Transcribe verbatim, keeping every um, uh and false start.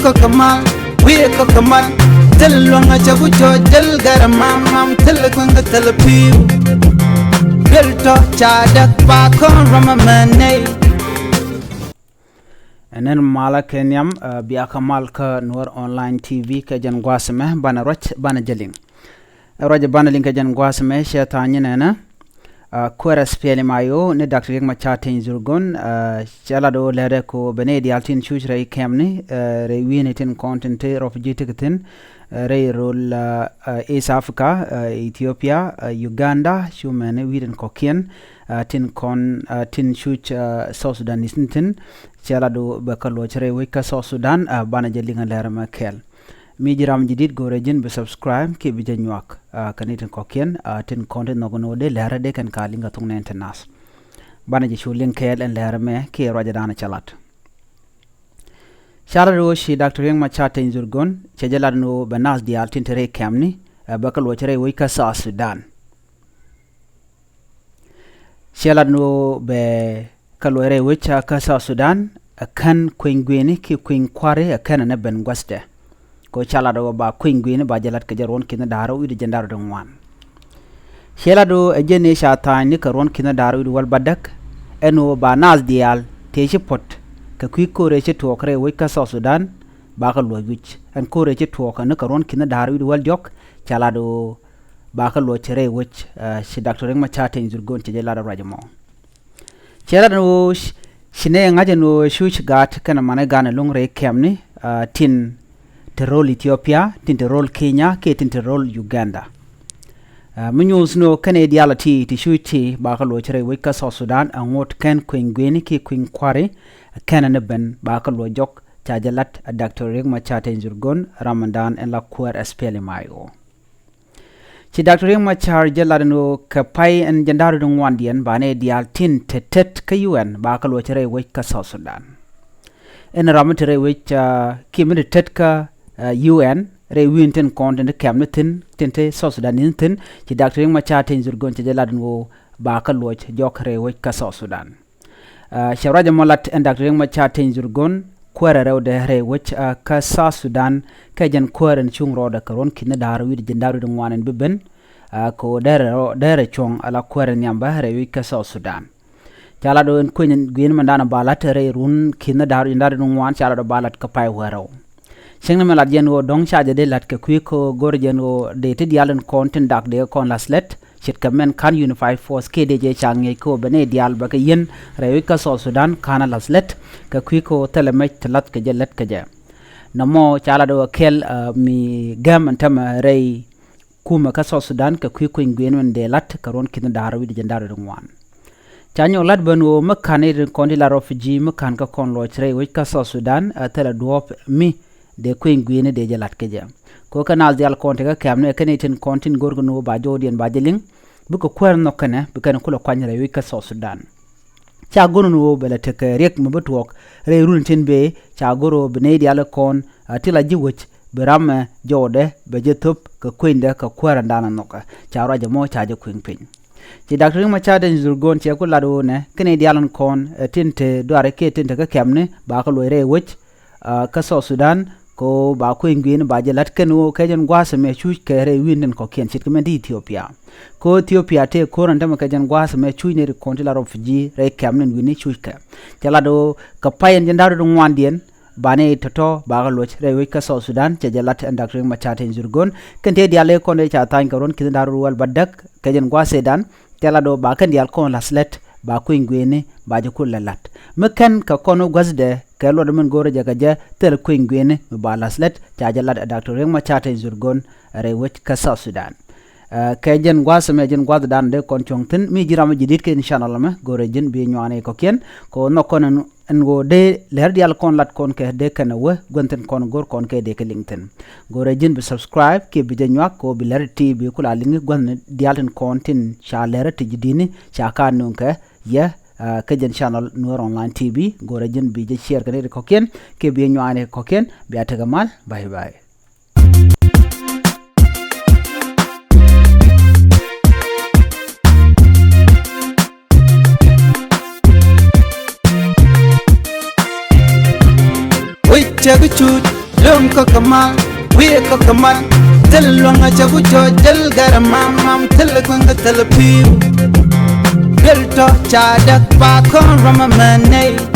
Kɔk kɛ mal, wi̱i̱ kɔk kɛ mal. Thil luäŋ a cɛ ku cɔc, thil gɛr a mam mam, thil kueŋ kɛ thil pi̱w. Thil tɔ ca däk ba kɔn ram a mɛ nɛy. Ɛn ɛn malä kɛ nhiam, ɛ, bia kɛ mal kä Nuɔr Online T V kɛ jɛn gua̱a̱th ɛmɛ, banɛ ruac, banɛ jɛ liŋ. Ɛ, ruac banɛ liŋ kɛ jɛn gua̱a̱th ɛmɛ, cɛ tha̱a̱ŋ nyin ɛnɛ. Ɛ, kuäär ɛ S P L M I O ni Doctor Riek Machar Teny Dhurgon, ɛ, cɛ lat ɣöö lɛrɛ kɛ ɣöö bɛ nɛy diaal tin cuc rɛy kɛmni, ɛ, rɛy wi̱i̱ni tin kɔn tin te refugee ti kɛ thi̱n, ɛ, rɛy rööl, ɛ, ɛ, East Africa, ɛ, Ethiopia, ɛ, Uganda, cu mɛni wi̱i̱ tin kɔ̱kiɛn, ɛ, tin kɔn, ɛ, tin cuc, ɛ, South Sudanese ni thi̱n, cɛ lat ɣöö bɛ kɛ luɔc rɛy wec kä South Sudan, ɛ, banɛ jɛ liŋ ɛ lɛr ɛmɛ kɛɛl. Mi ji̱ ram ji̱ di̱t, go̱rɛ ji̱n bi subscribe kiɛ bi jɛ nyuak, ɛ, kɛ ni tin kɔ̱kiɛn, ɛ, tin kɔn tin nhɔk ni wä dee lɛr dee kɛn ka liŋ kɛ thok nɛn ti nath. Banɛ jɛ cu liŋ kɛɛl ɛn lɛr ɛmɛ kiɛ ruacɛ danɛ cɛ lat. Ca lat ɣöö ci Doctor Riek Machar Teny Dhurgon, cɛ jɛ lat ni ɣöö bɛ nath diaal tin te rɛy kɛmni, ɛ, bɛ kɛ luɔc rɛy wec kä South Sudan. Cɛ lat ni ɣöö bɛ kɛ luɔc rɛy wec kä South Sudan, ɛ kän kueny gui̱ni kiɛ kueny kua̱ri, ɛ kän ɛn ɛ ben gua̱thdɛ. Kɛ ɣöö ca lat ɣöö ba kueny gui̱ni ba jɛ lat kɛ jɛ ruɔ̱n ki̱n da̱r wi̱cdɛ jiɛn da̱r wi̱cdɛ ŋuan. Cɛ lat ɣöö ɛ jɛn i̱ ca tha̱a̱ny ni kɛ ruɔ̱n ki̱n da̱r wi̱cdɛ wäl bädäk, ɛn ɣöö ba nath diaal tëë ci puɔ̱t kɛ kui̱ ko̱rɛ ci tuɔɔk rɛy wec kä South Sudan, ba kɛ luɔc wi̱c. Ɛn ko̱rɛ ci tuɔɔk ni kɛ ruɔ̱n ki̱n da̱r wi̱cdɛ wäl diɔ̱k, ca lat ɣöö ba kɛ luɔc rɛy wec, ɛ, ci Doctor Riek Machar Teny Dhurgon cɛ jɛ lat ruac ɛmɔ. Cɛ lat ɛn ɣöö ci nɛ ŋa̱c ɛn ɣöö cuc gaat kɛnɛ mani gan ɛlɔ̱ŋ rɛy kɛmni, ɛ, tin te rööl Ethiopia, tin te rööl Kenya, kiɛ tin te rööl Uganda. Ɛ, mi nyuuth ni ɣöö kɛnɛ diaal ti, ti cuc ti, ba kɛ luɔc rɛy wec kä South Sudan, ɛ ŋot kän kueny gui̱ni kiɛ kueny kua̱ri, ɛ kän ɛn ɛ ben, ba kɛ luɔc jɔk, ca jɛ lat, ɛ, Doctor Riek Machar Teny Dhurgon, ram ɛn dan ɛn la kuäär S P L M I O. Ci Doctor Riek Machar jɛ lat ɛn ɣöö kɛ pay ɛn jiɛn da̱r wi̱cdɛ ŋuandiɛn banɛ diaal tin te tet kä U N ba kɛ luɔc rɛy wec kä South Sudan. Ɛn ram mi te rɛy wec, ɛ, kiɛ mi te tet kä, ɛ, U N rɛy wi̱i̱ni tin kɔn tin te kɛmni thi̱n, tin te South Sudan ni thi̱n, ci Doctor Riek Machar Teny Dhurgon cɛ jɛ lat ɛn ɣöö ba kɛ luɔc jɔk rɛy wec kä South Sudan. Ɛ, cɛ ruac ɛmɔ lat ɛn Doctor Riek Machar Teny Dhurgon, kuäärɛ rɛwdɛ rɛy wec, ɛ, kä South Sudan, kɛ jɛn kuäär ɛn cuŋ rɔɔdɛ kɛ ruɔ̱n ki̱n da̱r wi̱cdɛ jiɛn da̱r wi̱cdɛ ŋuan ɛn bi ben, ɛ, kɛ ɣöö derɛ rɔ-, derɛ cuɔ̱ŋ ala kuäärɛ nhiam bä rɛy wec kä South Sudan. Ca lat ɣöö ɛn kueny gui̱n mɛn danɛ ba lat rɛy ruɔ̱n ki̱n da̱r wi̱cdɛ jiɛn da̱r wi̱cdɛ ŋuan, ca lat ɣöö ba lat kɛ pay wäl rɛw. Cäŋ ni mɛ lat jɛn ɣöö dɔ̱ŋ ca jɛ dee la̱t kɛ kui̱ kɛ ɣöö go̱r jɛn ɣöö dee ti diaal in kɔn tin dak dee kɔn la̱th lät ce̱tkɛ mɛn ka̱n Unified Force kiɛ dee jɛ ca ŋi̱eec kɛ ɣöö bɛ nɛy diaal bɛ kɛ yiɛn rɛy wec kä South Sudan ka̱n a la̱th lät kɛ kui̱ kɛ ɣöö thilɛ mec ti la̱th kɛ jɛ lät kɛ jɛ. Nɔmɔ ca lat ɣöö kɛl, ɛ, mi gɛm ɛn tämɛ rɛy kumɛ kä South Sudan kɛ kui̱ kueny gui̱n mɛn dee la̱t kɛ ruɔ̱n ki̱n da̱r wi̱cdɛ jiɛn da̱r wi̱cdɛ ŋuan. Ca nyɔk la̱t ben ɣöö mi ka̱n i̱ tin kɔn ti la refugee mi ka̱n kä kɔn luɔc rɛy wec kä South Sudan, ɛ, thilɛ duɔ̱ɔ̱p mi dee kueny gui̱ni dee jɛ la̱t kɛ jɛ. Kɛ ɣöö kɛ naath diaal kɔn te kä kɛmni ɛ kɛn i̱ tin kɔn tin go̱rkɛ ni ɣöö ba jɔwdiɛn ba jɛ liŋ, bikɛ kuäär nhɔk kɛnɛ, bi kɛn kulɛ kuany rɛy wec kä South Sudan. Ca go̱r ni ɣöö bɛ lɛ tekɛ riɛk mi bi tuɔɔk rɛy run tin bëë, ca go̱r ɣöö bi nɛy diaal kɔn, ɛ, ti la ji̱ wec, bi ram ɛ jɔwdɛ bɛ jɛ thöp kɛ kuenydɛ kɛ kuäärändan ɛ nhɔkɛ. Ca ruac ɛmɔ ca jɛ kueŋ piny. Ci Doctor Riek Machar Teny Dhurgon cɛ ku lat ɣöö nɛ kɛnɛ diaal in kɔn, ɛ, tin te duarɛ kiɛ tin te kä kɛmni ba kɛ luɔc rɛy wec, ɛ, kä South Sudan, kɛ ɣöö ba kueny gui̱n ba jɛ la̱t kɛn ɣöö kɛ jɛn gua̱a̱th ɛmɛ cuc kɛ rɛy wi̱i̱n tin kɔ̱kiɛn ce̱tkɛ mɛn ti Ethiopia. Kɛ ɣöö Ethiopia tëë ko̱r ɛn tämɛ kɛ jɛn gua̱a̱th ɛmɛ cuc nɛy ti kɔn ti la refugee rɛy kɛmni wi̱ni cuc kɛ. Cɛ lat ɣöö kɛ pay ɛn jɛn da̱r wi̱i̱ ŋuandiɛn, banɛ tɔ̱tɔ̱ bakɛ luɔc rɛy wec kä South Sudan, cɛ jɛ lat ɛn Doctor Riek Machar Teny Dhurgon. Kɛn tëë diaal ëë kɔn dee ca tha̱a̱ny kɛ ruɔ̱n ki̱n da̱r wi̱i̱ wäl bädäk kɛ jɛn gua̱a̱th ëëdan, cɛ lat ɣöö ba kɛn diaal kɔn la̱th lät ba kueny gui̱ni ba jɛ kulɛ la̱t. Mi kɛn kɛ kɔn wä gua̱thdɛ kɛ luɔt min go̱o̱rä jɛ kɛ jɛ thil kueny gui̱ni mi ba la̱th lät, ca jɛ lat ɛ Doctor Riek Machar Teny Dhurgon rɛy wec kä South Sudan. Ɛ, kɛ jɛn gua̱a̱th ɛmɛ jɛn gua̱a̱thdan dee kɔn cuɔ̱ŋ thi̱n, mi ji̱ ram mi ji̱ di̱t kɛ inshallah mɛ go̱o̱rɛ ji̱n bi nyuani kɔ̱kiɛn kɛ ɣöö nhɔk kɔn ɛn, ɛn ɣöö dee lɛr diaal kɔn lat kɔn kɛ dee kɛn ɛ wee gua̱n thi̱n kɔn go̱o̱r kɔn kɛ dee kɛ liŋ thi̱n. Go̱o̱rɛ ji̱n bi subscribe kiɛ bi jɛ nyuak kɛ ɣöö bi lɛr ti bi kula liŋ gua̱n diaal tin kɔn tin ca lɛr ti ji̱ di̱ni ca ka nööŋ kɛ yɛ, ɛ, kɛ jɛn channel Nuer Online T V. Go̱o̱rɛ ji̱n bi jɛ share kɛ ni ti kɔ̱kiɛn kiɛ bi nyuani kɔ̱kiɛn. Bia tekɛ mal. Bye bye. Wec cɛ kɛ cuc. Löm kä kɛ mal, wi̱i̱ kä kɛ mal. Thil luäŋ a cɛ ku cɔ jäl gɛr mam mam, thil kueŋ kä thil pi̱i̱. Duel tɔ ca däk ba kɔn rɔm a mɛ nɛy.